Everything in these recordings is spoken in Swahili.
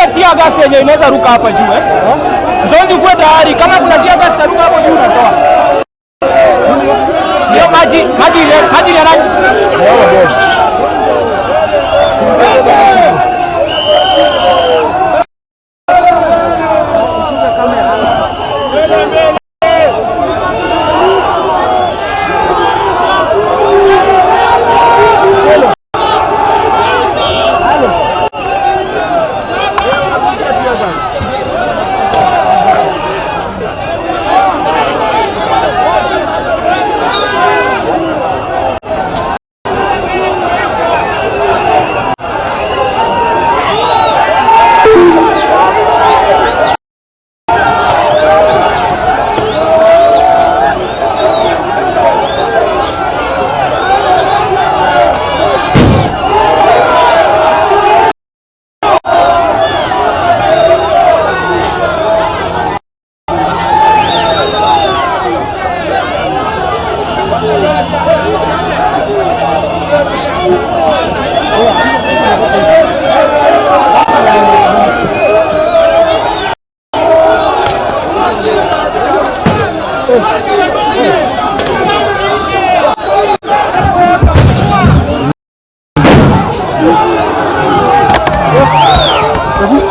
Ile tear gas yenye inaweza ruka hapa juu, eh. Nzonzi, kuwe tayari kama kuna tear gas ruka hapo juu unatoa. Hiyo maji, maji ile, maji ile nani?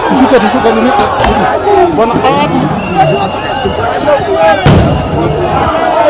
Tushuke, tushuke nini? Bwana.